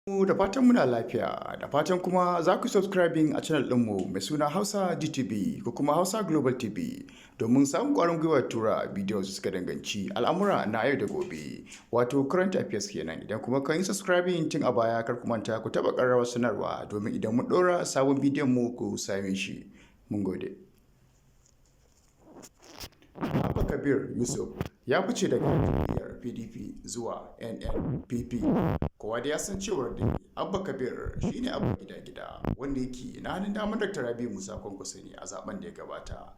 Da fatan muna lafiya, da fatan kuma za ku subscribing a channel ɗinmu mai suna Hausa GTV ko kuma Hausa Global TV domin samun ƙwarin gwiwar tura bidiyo su suka danganci al'amura na yau da gobe, wato current affairs kenan. Idan kuma kan yi subscribing tun a baya, kar ku manta ku taɓa ƙararrawar sanarwa domin idan mun ɗora sabon bidiyon mu ku same shi. Mun gode. Abba Kabir Yusuf ya fice daga jam'iyyar PDP zuwa NNPP. Kowa da ya san cewar da Abba Kabir shine Abba Gida Gida, wanda yake na hannun damar Dr. Rabiu Musa Kwankwaso ne a zaben da ya gabata.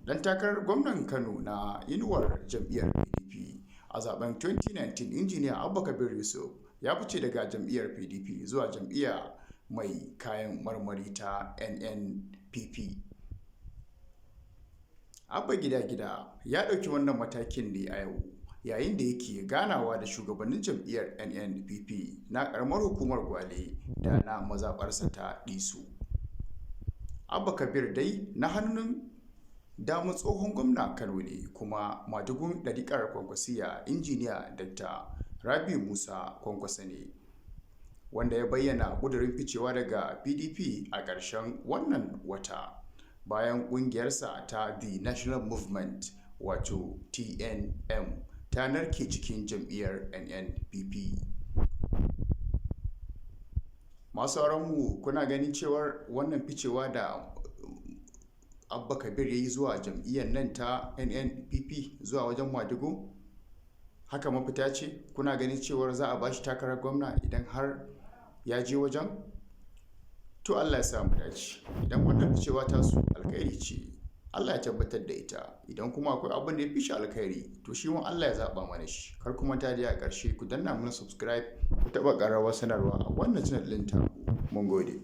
Dan takarar gwamnan Kano na inuwar jam'iyyar PDP a zaben 2019, Injiniya Abba Kabir Yusuf, ya fice daga jam'iyyar PDP zuwa jam'iyya mai kayan marmari ta NNPP. Abba Gida Gida ya ɗauki wannan matakin ne a yau yayin da yake ganawa da shugabannin jam'iyyar NNPP na ƙaramar hukumar Gwale da na mazaɓarsa ta Disu. Abba Kabir dai na hannun damar tsohon gwamna Kano ne kuma madugun ɗariƙar Kwankwasiyya, Injiniya Dr. Rabiu Musa Kwankwaso ne, wanda ya bayyana ƙudurin ficewa daga PDP a ƙarshen wannan wata bayan ƙungiyarsa ta The National Movement, wato TNM, ta narke cikin jam'iyyar NNPP. Masu mu, kuna ganin cewar wannan ficewa da Abba Kabir ya yi zuwa jam'iyyar nan ta NNPP, zuwa wajen Madugu, haka mafita ce? Kuna ganin cewar za a bashi takarar gwamna idan har ya je wajen? To, Allah ya samu dace. Idan wannan ficewa ta su alkhairi ce, Allah ya tabbatar da ita. Idan kuma akwai abin da ya fi shi alkhairi, to shi ma Allah ya zaba mana shi. Kar kuma ta a ƙarshe ku danna mana subscribe, ku taɓa ƙararrawar sanarwa a wannan channel ɗin tamu. Mun gode.